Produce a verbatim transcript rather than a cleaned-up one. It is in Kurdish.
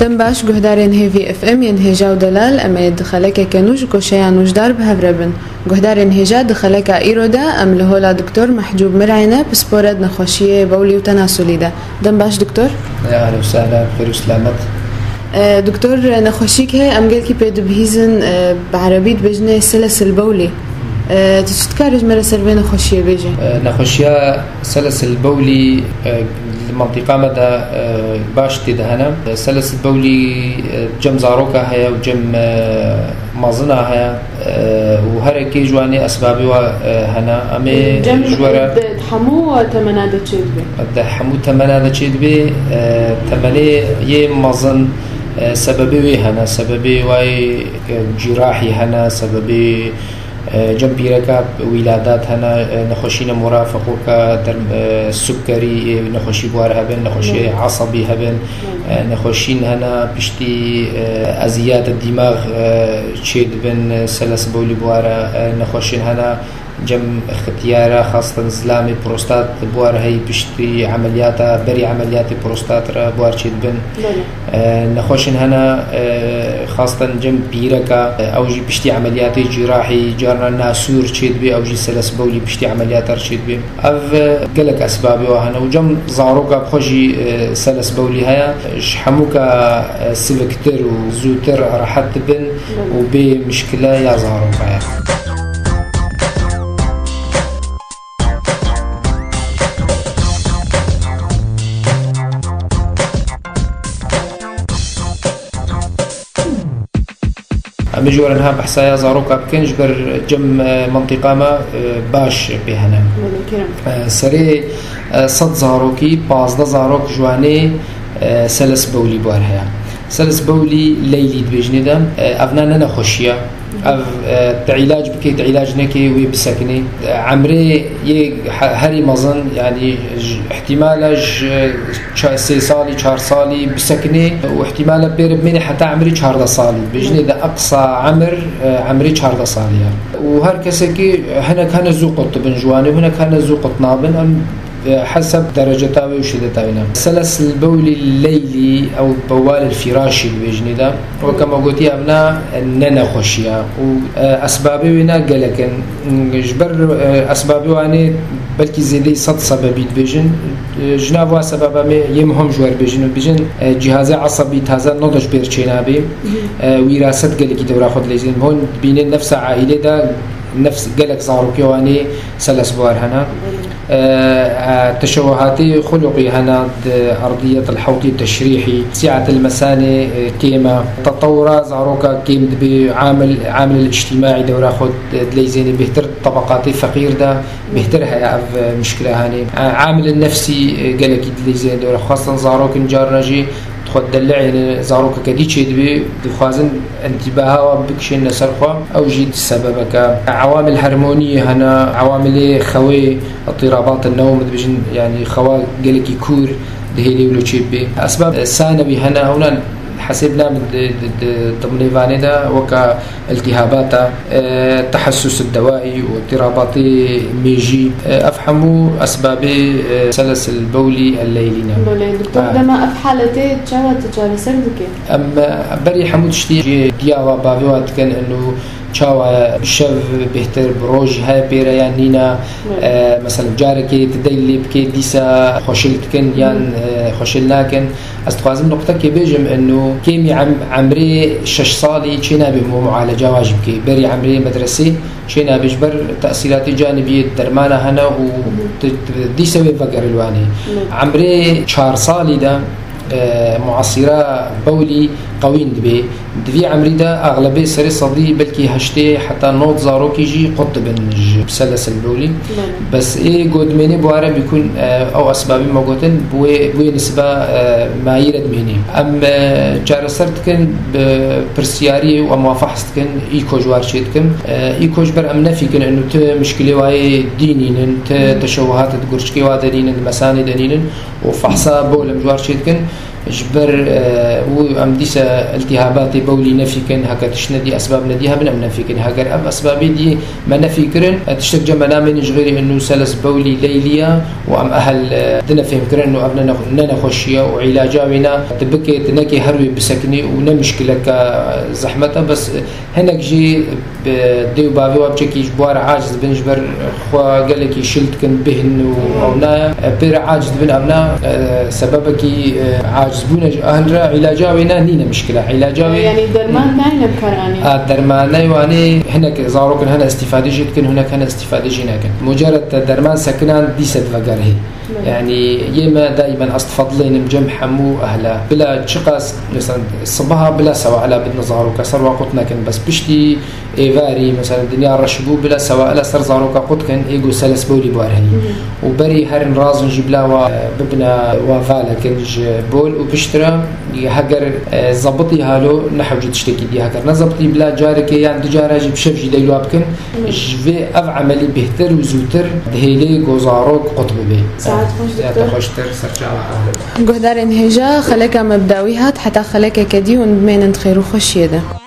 Dem baş guhdarên Hêvî F M yên hêja û delal, em ê di xelekeke nû ji koşeya nûjdar bi hev re bin. Guhdarên hêja, di xeleka îro de em li hola Doktor Mehcûb Mir'ê ne pispore di nexweşiyê bewlî û tenasulî de. Dem baş doktor. Ya ehlen û sehlen, xêr û selamet. E, doktor, nexweşîk heye em gelkî pê dibihîzin, e, bi erebî dibêjinê selesil bewlî. E, tu çi dikarî ji me re ser vê nexweşiyê bêjî? E, nexweşiya selesil bewlî, e, li mentiqa me de, e, baş tê de hene. Selesil bewlî, e, cem zaroka heye û cem, e, mezina heye. E, û herekê ji wanê esbabê wa, e, hene. Em ê Cem ji we re di hemû temena de çêdibe? Di hemû temena de çêdibe. E, temenê yê mezin, e, sebebê wê hene. Sebebê wayê, e, cîrahî hene, sebebê, e, cem pîreka wîladat hene, e, nexweşîne murafeqoka, derm-, e, sukkerî, e, nexweşî buhar hebin, nexweşî Hı. esebî hebin, e, nexweşîn hene, piştî, e, eziyata dîmax, e, çêdibin, e, seles bewlî buhare, e, nexweşîn hene, cem xitiyara, xastin zilamê prostat buhar hey piştî emeliyata, berî emeliyatê prostat re buhar çêdibin. Belê. E, nexweşin hene, e, xastin cem pîreka, e, ew jî piştî emeliyatê cîrahî, carna nasûr çêdibê, ew jî seles bewlî piştî emeliyata re çêdibê. Ev, e, gelek esbabê wa hene û cem zaroka bi xwe jî, e, seles bewlî heye. Ji hemûka, e, siviktir û zûtir rehet dibin û bê mişkile ya zaroka ye. Em ê ji we re niha behsa ya zaroka bikin, ji ber cem, e, mentiqa me, e, baş pê hene. Belê, kerem. E, serê, e, sed zarokî, pazdeh zarok ji wanê, e, seles bewlî buhar heye. Seles bewlî leylî dibêjinê de, e, ev ne, ne nexweşiye. Ev, e, te îlac bike, te îlac neke, wê bisekinê. E, emrê yê he-, herî mezin, yanî ji, ihtimale ji ça-, sê salî, çar salî bisekinê û ihtimale pê re bimîne heta emrê çardeh salî. Bêjinê de eqsa emir, e, emrê çardeh salî ye. Û her kesekî, e, hinek hene zû qut dibin ji wanê û hinek hene zû qut nabin. Em, e, heseb dereceta wê û şideta wê ne. Seles bewlî leylî ew bewal el firaşî dibêjinê de. Weke me gotî, ev ne, ne nexweşiye û, e, esbabê wê ne gelek in. Ji ber, e, esbabê wanê belkî zêdeyî sed sebebî dibêjin. E, ji nav wa sebeba me yê muhim ji we re bêjin û bêjin, e, cîhazê esebî taze nod ji bêr çênabê. E, wîraset gelekî dewra xwe dileyzin. Hûn dibînin nefsa aîlê de nefs gelek zarokê wanê seles buhar hene. E, e, teşewehatê xuluqî hene di erdiyet el hewtî teşrîhî, siatil mesanê, e, kêm e. Tetewura zaroka kêm dibê, amil, amil îctîmaî dewra xwe dileyzênê bêhtir tabaqatê feqîr de. Bêhtir heye ev, e, muşkile hene. E, amilên nefsî, e, gelekî dileyzêne dewre. Xwestin zarokin carna jî xwe deli'êne, zarokeke dî çêdibê, dixwazin entîbaha wan bikişêne ser xwe. Ew jî sebebeke. Ewamil hermoniyê hene, ewamilê xewê, îtîrabat newm dibêjin, yanî xewa gelekî kûr dihêlê wilo çêbibe. Esbab, e, sanewî hene, ewna hesêb nabin di, di, di dimnê vanê de weke iltîhabata, e, tehessus dewaî û îtîrabatê mêjî, e, ev hemû esbabê, e, selesil bewlî el-leylî ne. Belê, doktor, Ha. dema ev haletê çawa tu çareser dike? Em, e, berî hemû tiştî jê diya wa bavê wa dikin, inu çawa bi şev bêhtir, bi roj heye pê re yan nîne. Belê. E, mesela carekê tu dey lê bikê, dîsa xweşil dikin yan, Hmm. e, xweşil nakin. Ez dixwazim nuqtekê bêjim, inu kêmî em-, emrê şeş salî çênabê mu-, mualeca wa jî bikê. Berî emrê medresê çênabê ji ber tesîratê canibiyê dermana hene û Mhm. di, di, dîsa wê vegerin li wanê. Mhm. Emrê çar salî de, e, muasîra bewlî qewîn dibê. Di vî emrî de exlebê serê sedî belkî heştê heta nod zarokî jî qut dibin ji selesil bewlî. Belê. Bes ê ku dimênê bi ware bikun, e, ew esbabî me gotin, bi wê, bi wê nisiba, e, mayî re dimênê. Em, e, çareser dikin bi pirsiyariyê û em wa fehs dikin, î ku ji war çê dikin. E, î ku ji ber em nefîkin inu ti mişkilê wayê dî nînin, ti Hmm. teşewuhat di gurçikê wa de nînin, di mesanê de nînin û fehsa bol em ji war çê dikin. Ji ber, e, û em dîsa iltîhabatê bewlî nefî kin, heke tişt nedî, esbab nedî hebin, em nefî kin. Heger ev esbabê dî me nefî kirin, e, tiştek cem me namênin ji xêrî inu seles bewlî leyliya û em ehel, e, dine fêhmkirin û ev ne ne-, ne nexweşiye û îlaca wê ne, tu bikê, tu nekê her wê bisekinî û ne mişkileke zehmet e, bes, e, hinek jî bi dê û bavê wa biçekî ji bo re aciz dibin, ji ber xwe gelekî şil dikin, bihn û ew nayê. E, pê re aciz dibin, ev na, e, sebebekî, e, acizbûne ji ehl re, îlaca wê ne nîne mişkile. Îlaca wê Yani derman nayne bi kar anî? A, dermanê wanê hinek zarokin hene îstîfadê jî dikin, hinek hene îstîfadê jî nakin. Mucerred te derman sekinan dîse divegerihê. Yani yê me daimen ez difedilênim cem hemû ehla. Bila çiqas, mesela, sibaha bila sewa ela bidin zaroka ser wa qut nekin. Bes piştî êvarî, mesela, dinya reş bû, bila sewa ela ser zaroka qut kin, ê ku seles bowlî bar heyî. Û berî herin razin jî bila wa, e, bibine wa valekin ji bol û piştira, heger, e, zebitî halo, ne hewce tiştekî dî heger ne zebitî, bila carekê yan du cara jî bi şev jî leyla bikin. Ji vê ev emelî bêhtir û zûtir dihêlê ku zarok qut bibe. Saet xweş, Saete doktor. Xweştir, serçava. Guhdarên hêja, xeleka me bi dawî hat, heta xelekeke dî hûn bimênin di xêr û xweşiyê de.